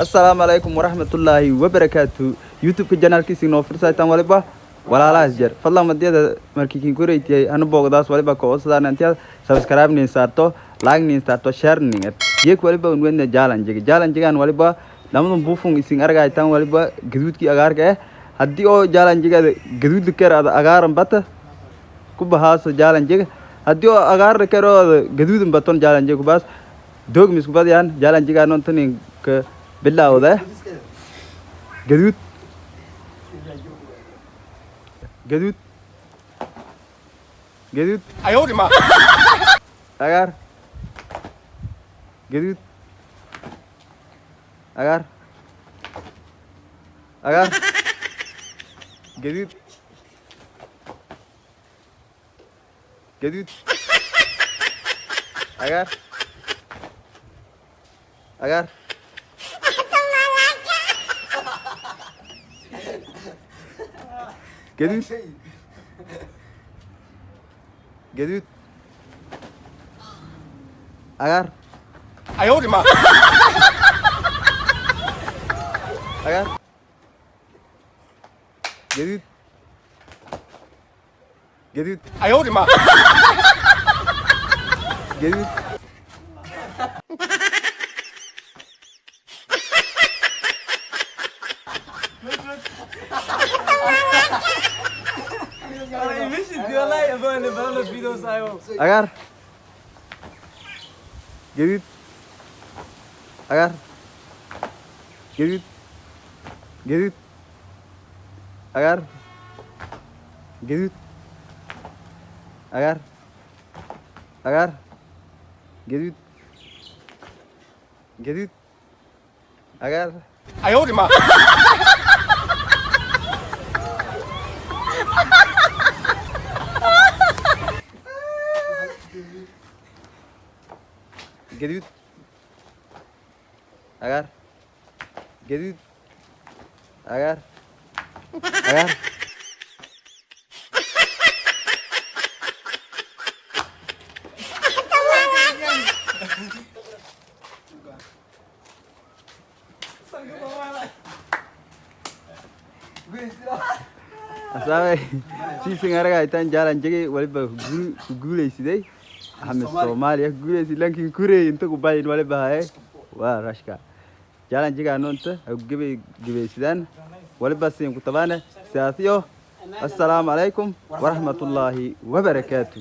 Assalaamu calaykum waraxmatullaahi wabarakaatu. YouTube-ka janaalkiisa noo firsaytan waliba walaalahaas jeer, fadlan madiyada markii kin koreytiyay hanu boogdaas waliba ka odsadaan intiyaad subscribe nin saarto, like nin saarto, share nin jeek. Waliba unwedna challenge challenge-gaan waliba lamadun buufun isin argaytan waliba gaduudkii agaarka eh. Haddii oo challenge-gaada gaduud ker ada agaaran bata ku bahaaso challenge-ga, haddii oo agaar kero gaduudan baton challenge ku baas doog misku badiyaan. Challenge-gaan ontanin ka bilowda: gaduud, gaduud, gaduud, agaar, gaduud, agaar, agaar, gaduud, gaduud, agaar, agaar, gaduud, gaduud, agaar, agaar, gaduud, gaduud, gaduud, agaar, gaduud, agaar, gaduud, gaduud, agaar, gaduud, agaar, agaar, gaduud, gaduud, agaar, gaduud, agaar, gaduud, agaar, agaar. Asaabay siisin aragaytaan challenge waliba ku guuleysiday Axmed Soomaaliya ku guuleysiday, laakiin kureey inta ku bayin waliba haye waa rashka. Challenge-ga noonta ha gabay gabaysidaan waliba siin ku tabaane siyaasiyo. Assalaamu calaykum waraxmatullaahi wabarakaatu.